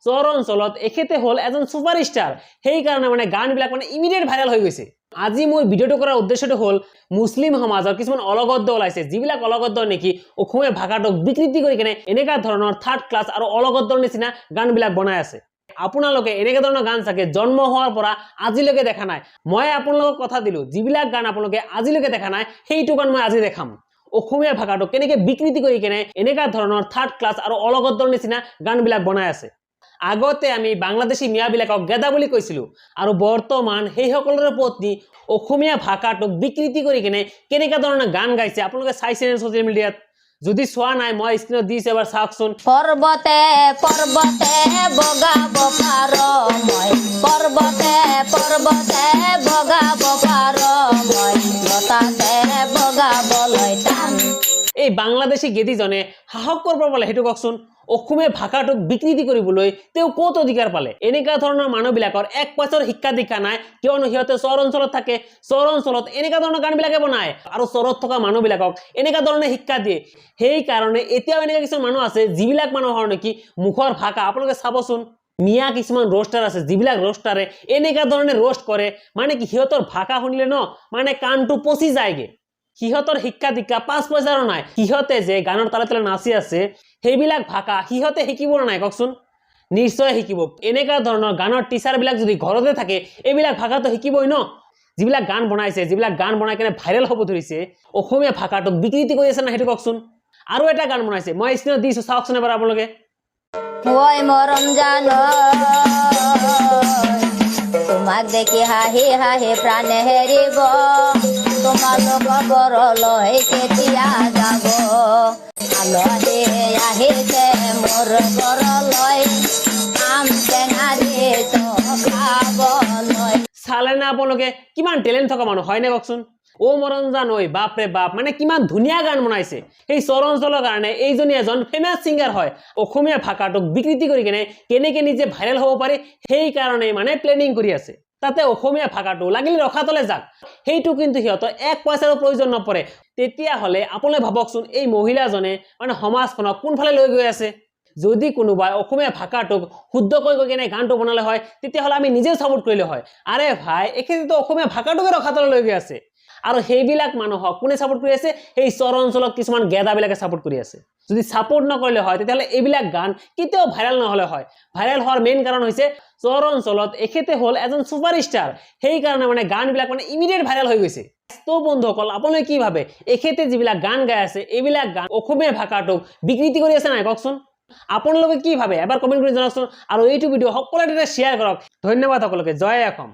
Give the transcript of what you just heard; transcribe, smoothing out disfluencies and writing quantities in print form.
চহৰ অঞ্চলত এখেতে হ'ল এজন ছুপাৰষ্টাৰ। সেইকাৰণে মানে গানবিলাক মানে ইমিডিয়েট ভাইৰেল হৈ গৈছে। আজি মোৰ ভিডিঅ'টো কৰাৰ উদ্দেশ্যটো হ'ল, মুছলিম সমাজৰ কিছুমান অলগদ্দ ওলাইছে, যিবিলাক অলগদ্দ নেকি অসমীয়া ভাষাটোক বিকৃতি কৰি কেনে এনেকুৱা ধৰণৰ থাৰ্ড ক্লাছ আৰু অলগদ্দৰ নিচিনা গানবিলাক বনাই আছে। আপোনালোকে এনেকুৱা ধৰণৰ গান চাগে জন্ম হোৱাৰ পৰা আজিলৈকে দেখা নাই। মই আপোনালোকক কথা দিলোঁ, যিবিলাক গান আপোনালোকে আজিলৈকে দেখা নাই, সেইটো গান মই আজি দেখাম। অসমীয়া ভাষাটোক কেনেকৈ বিকৃতি কৰি কেনে এনেকুৱা ধৰণৰ থাৰ্ড ক্লাছ আৰু অলগদ্দৰ নিচিনা গানবিলাক বনাই আছে। আগতে আমি বাংলাদেশী মিয়াবিলাকক গেদা বুলি কৈছিলোঁ আৰু বৰ্তমান সেইসকলৰে পত্নী অসমীয়া ভাষাটোক বিকৃতি কৰি কেনে কেনেকুৱা ধৰণৰ গান গাইছে, আপোনালোকে চাইছেনে ছ'চিয়েল মিডিয়াত? যদি চোৱা নাই, মই স্ক্ৰীণত দিছোঁ, এবাৰ চাওকচোন। পৰ্বতে পৰ্বতে বগাব পাৰ মই, পৰ্বতে পৰ্বতে বগাব পাৰ মই, লতাতে বগাবলৈ টান। এই বাংলাদেশী গেদীজনে সাহস ক'ৰ পৰা পালে, সেইটো কওকচোন। অসমীয়া ভাষাটোক বিকৃতি কৰিবলৈ তেওঁ ক'ত অধিকাৰ পালে? এনেকুৱা ধৰণৰ মানুহবিলাকৰ এক পইচাৰ শিক্ষা দীক্ষা নাই, কিয়নো সিহঁতে চহৰ অঞ্চলত থাকে। চহৰ অঞ্চলত এনেকুৱা ধৰণৰ গানবিলাকে বনায় আৰু চহৰত থকা মানুহবিলাকক এনেকুৱা ধৰণে শিক্ষা দিয়ে। সেইকাৰণে এতিয়াও এনেকুৱা কিছুমান মানুহ আছে, যিবিলাক মানুহৰ নেকি মুখৰ ভাষা আপোনালোকে চাবচোন। মিয়া কিছুমান ৰ'ষ্টাৰ আছে, যিবিলাক ৰ'ষ্টাৰে এনেকুৱা ধৰণে ৰ'ষ্ট কৰে, মানে কি সিহঁতৰ ভাষা শুনিলে ন মানে কাণটো পচি যায়গে। সিহঁতৰ শিক্ষা দীক্ষা 5 পইচাৰো নাই। সিহঁতে যে গানৰ তালে তালে নাচি আছে, সেইবিলাক ভাষা সিহঁতে শিকিব নাই কওকচোন? নিশ্চয় শিকিব। এনেকুৱা ধৰণৰ গানৰ টিচাৰবিলাক যদি ঘৰতে থাকে, এইবিলাক ভাষাটো শিকিবই ন। যিবিলাক গান বনাইছে, যিবিলাক গান বনাই কেনে ভাইৰেল হ'ব ধৰিছে, অসমীয়া ভাষাটোক বিকৃতি কৰি আছে না, সেইটো কওকচোন। আৰু এটা গান বনাইছে, মই স্ক্ৰীণত দিছোঁ, চাওকচোন এবাৰ আপোনালোকে। ঐ মৰম জান, তোমাক দেখি হাঁহি হাঁহি প্ৰাণে হেৰিব। তোমালোক ঘৰলৈ কেতিয়া যাব? আলহী আহিছে মোৰ ঘৰলৈ, আম টেঙা দিছো খাবলৈ। চালে না আপোনালোকে, কিমান টেলেণ্ট থকা মানুহ হয়নে কওকচোন? অ' মৰঞ্জান ঐ, বাপৰে বাপ, মানে কিমান ধুনীয়া গান বনাইছে। সেই চৰ অঞ্চলৰ কাৰণে এইজনী এজন ফেমাছ ছিংগাৰ হয়। অসমীয়া ভাষাটোক বিকৃতি কৰি কেনে কেনেকে নিজে ভাইৰেল হ'ব পাৰে, সেইকাৰণে মানে প্লেনিং কৰি আছে। তাতে অসমীয়া ভাষাটো লাগিলে ৰসাতলে যাক, সেইটো কিন্তু সিহঁতৰ এক পইচাৰো প্ৰয়োজন নপৰে। তেতিয়াহ'লে আপোনালোকে ভাবকচোন, এই মহিলাজনে মানে সমাজখনক কোনফালে লৈ গৈ আছে? যদি কোনোবাই অসমীয়া ভাষাটোক শুদ্ধকৈ কৈ কেনে গানটো বনালে হয়, তেতিয়াহ'লে আমি নিজেও ছাপোৰ্ট কৰিলে হয়। আৰে ভাই, এখেতেতো অসমীয়া ভাষাটোকে ৰসাতলে লৈ গৈ আছে। আৰু সেইবিলাক মানুহক কোনে ছাপোৰ্ট কৰি আছে? সেই চৰ অঞ্চলত কিছুমান গেদাবিলাকে ছাপোৰ্ট কৰি আছে। যদি ছাপোৰ্ট নকৰিলে হয়, তেতিয়াহ'লে এইবিলাক গান কেতিয়াও ভাইৰেল নহ'লে হয়। ভাইৰেল হোৱাৰ মেইন কাৰণ হৈছে চৰ অঞ্চলত এখেতে হ'ল এজন ছুপাৰষ্টাৰ। সেইকাৰণে মানে গানবিলাক মানে ইমিডিয়েট ভাইৰেল হৈ গৈছে। তো বন্ধুসকল, আপোনালোকে কি ভাবে, এখেতে যিবিলাক গান গাই আছে, এইবিলাক গান অসমীয়া ভাষাটোক বিকৃতি কৰি আছে নাই কওকচোন? আপোনালোকে কি ভাবে, এবাৰ কমেণ্ট কৰি জনাওকচোন আৰু এইটো ভিডিঅ' সকলোৰে শ্বেয়াৰ কৰক। ধন্যবাদ সকলোকে। জয় অসম।